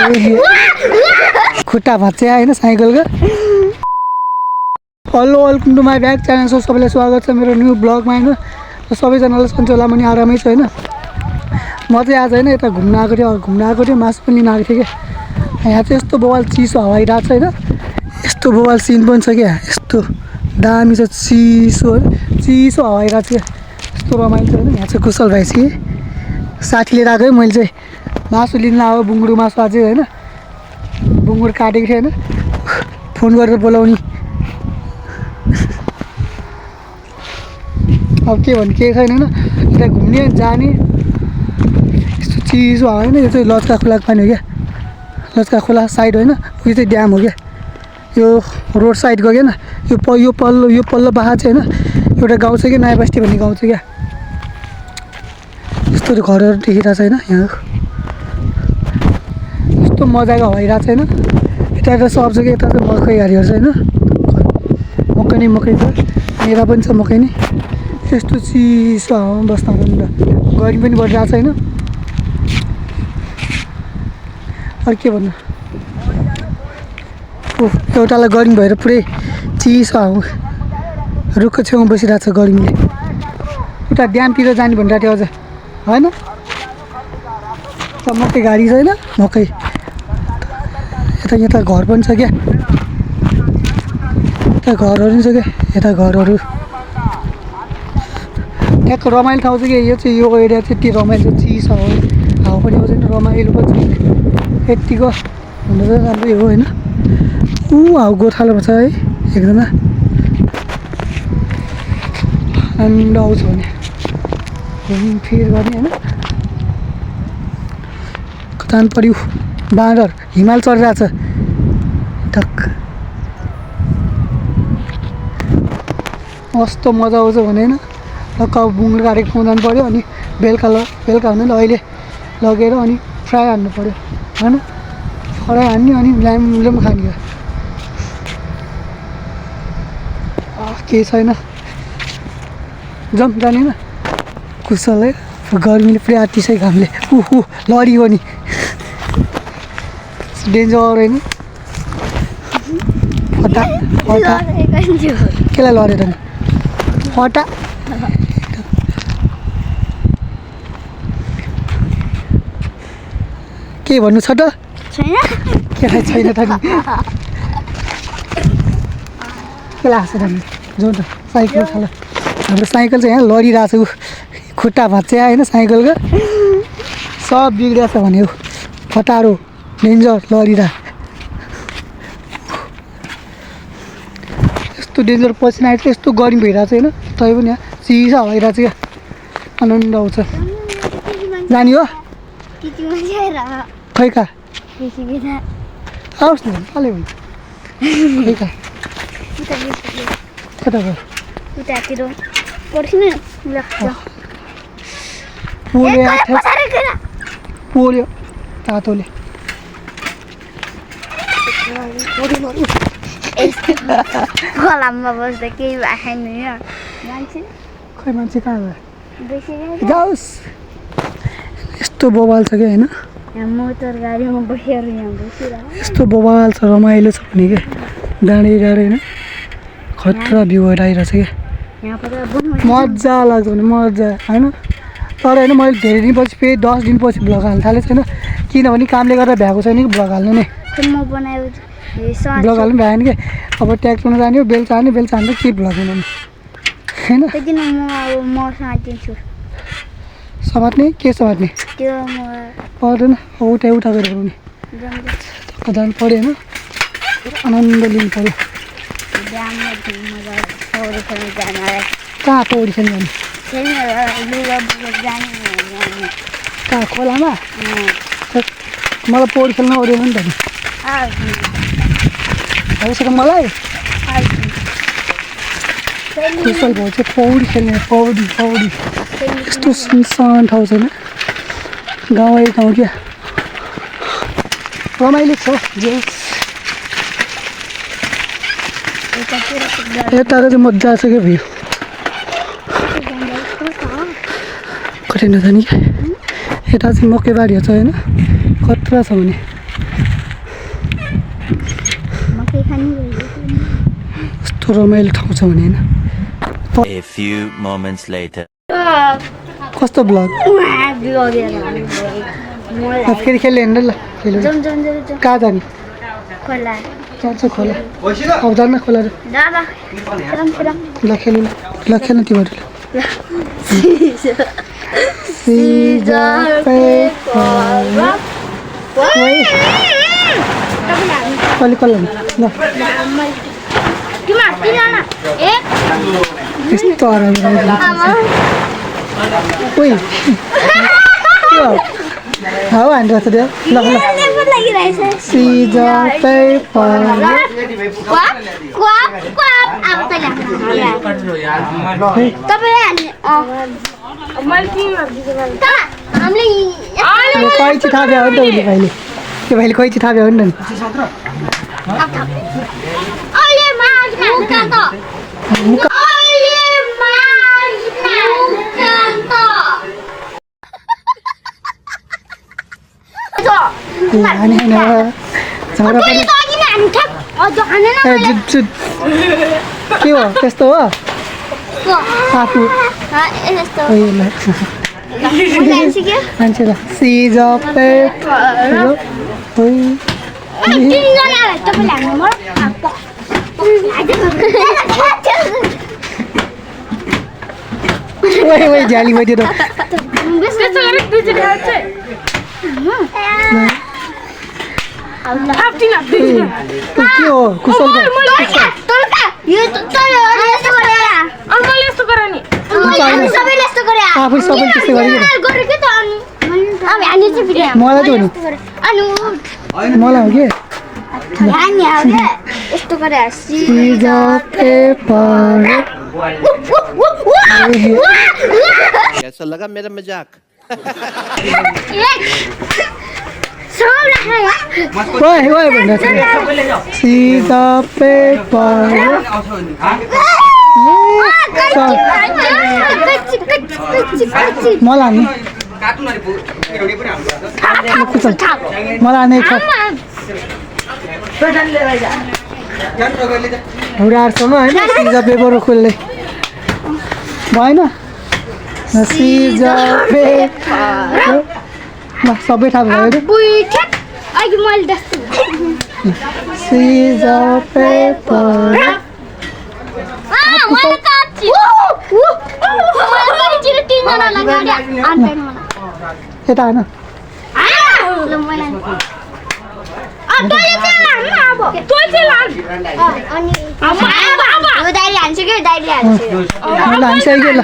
खुट्टा भाँच्यो होइन साइकलको। Hello welcome to my back channel. So सबैलाई स्वागत छ मेरो न्यू ब्लगमा होइन। सबैजनालाई सन्चै होला, म नि आरामै छु होइन। म चाहिँ आज होइन यता घुम्न आएको थिएँ मासु पनि लिन आएको थिएँ क्या। यहाँ चाहिँ यस्तो बवाल चिसो हावा आइरहेको छ होइन, यस्तो बवाल सिन पनि छ क्या, यस्तो दामी छ चिसो होइन, चिसो हावा आइरहेको छ क्या, यस्तो रमाइलो छ होइन। यहाँ चाहिँ कुशल भाइ चाहिँ साथी लिएर आएको है, मैले चाहिँ मासु लिन आएको बुङ्गुरु मासु अझै होइन, बुङ्गुर काटेको थिएँ होइन, फोन गरेर बोलाउने। अब के भन्ने केही छैन होइन, यता घुम्ने जाने यस्तो चिसो हावा होइन। यो चाहिँ लचका खोलाको पानी हो क्या, लचका खोला साइड होइन, यो चाहिँ ड्याम हो क्या, यो रोड साइडको क्या न। यो पल्लो बाहा चाहिँ होइन एउटा गाउँ छ क्या, नयाँ बस्ती भन्ने गाउँ छ क्या। यस्तो घरहरू देखिरहेको छ होइन, यहाँ यस्तो मजाको हावा आइरहेको छ होइन। यता सब छ कि यता चाहिँ मकै हारीहरू छ होइन, मकै छ, यता पनि छ मकै नै। यस्तो चिसो हावामा बस्न पनि त गर्मी पनि बढिरहेको छ होइन। अरू के भन्नु, एउटालाई गर्मी भएर पुरै चिसो हावा रुखको छेउमा बसिरहेको छ गर्मीले। उता ड्यामतिर जाने भनिरहेको थियो अझ होइन। मकै गाडी छ होइन, मकै यता घर पनि छ क्या, यता घरहरू पनि छ क्या, यता घरहरू ट्याक्क रमाइलो ठाउँ छ कि यो चाहिँ। यो एरिया चाहिँ यति रमाइलो छ, चिसो हावा पनि आउँछ नि, रमाइलो पनि छ यत्तिको हुनु चाहिँ राम्रै हो होइन। हाउ गोठालोमा छ है एकजना, आनन्द आउँछ भने घुमफिर गर्ने होइन। जानु पर्यो, बाँदर हिमाल चढिरहेको छ टक्क, कस्तो मजा आउँछ भने होइन। टक्क अब बुङ्गुर काटेको ठाउँ जानु पऱ्यो, अनि बेलुका हुनु नि अहिले लगेर अनि फ्राई हान्नु पऱ्यो होइन, फ्राई हान्ने अनि ल्याम खाने हो। केही छैन, जाउँ जाने होइन। कुशल है, गर्मीले पुरै आँटिसक्यो घामले। लडी हो नि, डेन्जर होइन। फटा केलाई लडेर नि फटा। के भन्नु छ त, केलाई छैन त नि, के लाग्छ त नि। जाउँ त साइकल छ ल, हाम्रो साइकल चाहिँ यहाँ लडिरहेको छ, खुट्टा भाँच्यो होइन साइकलको, सब बिग्रिरहेछ भने हो, फटारो डेन्जर लडिरहेको। यस्तो डेन्जर पसिना आइरहेको, यस्तो गर्मी भइरहेको छ होइन, तै पनि यहाँ चिसो हावा आइरहेको छ क्या, आनन्द आउँछ। जाने हो खै कहाँ आओस् न अलि हुन्छ खै कहाँ कता गयो पोल्यो तातोले। खोलामा बस्दा केही भएन खै मान्छे कहाँ गयो, जाओस्। यस्तो बवाल छ क्या होइन, मोटर गाडीमा बसेर यहाँ बसिरहेको यस्तो बवाल छ, रमाइलो छ भने क्या, डाँडै होइन, खतरा भ्यू भएर आइरहेको छ क्या, मजा लाग्छ भने मजा होइन। तर होइन मैले धेरै दिनपछि फेरि 10 दिनपछि भ्लग हाल्नु थालेको छैन, किनभने कामले गर्दा भ्याएको छैन कि भ्लग हाल्नु नै, भ्लग हाल्नु भ्याएन कि। अब ट्याक्टरमा जाने हो, बेलचा हान्ने के भ्लग हुनु होइन। समात्ने के समात्ने पर्दैन, उठा गरेर पनि जानु पऱ्यो होइन, आनन्द लिनु पऱ्यो। कहाँ पौडी खेल्नु जाने, कहाँ खोलामा? मलाई पौडी खेल्न आउँदैन नि त नि, आउँछ मलाई। कुशल भाउ चाहिँ पौडी खेल्ने, पौडी यस्तो सुनसान ठाउँ छैन, गाउँ क्या, रमाइलो छ। यताको चाहिँ मजा छ क्या भ्यू, कठिन छ नि क्या। यता चाहिँ मकैबारीहरू छ होइन, खतरा छ भने कस्तो रमाइलो ठाउँ छ भने होइन A few moments later. कस्तो ब्लग फेरि खेल्ने होइन ल खेल्नु कहाँ जाने खोला जान्छ खोला अब जान्न खोला र ल खेल्नु ल खेल्नु तिमीहरू कहिले कसलाई ल यस्तो ओइ हावा हानिरहेको छ त्यो ल ल सिजर पेपर कैची थाहा भयो नि त उसले भाइले त्यो भाइले कैची थाहा भयो नि नि के हो त्यस्तो हो आफू मान्छे ल सिजर पेपर ओइ झ्याली भइदियो त के हो कुशल आफै सबै त्यस्तै गरेको मलाई त हो नि मलाई हो कि कैसा लगा मेरा मजाक? ओइ भन्दैछ सिजर पेपर मलाई नि मलाई नै छ एउटाहरूसँग होइन सिजर पेपर खोल्ने भएन सिजर पेपर ल सबै थाहा भयो सिजर पेपर यता होइन हानिसक्यो ल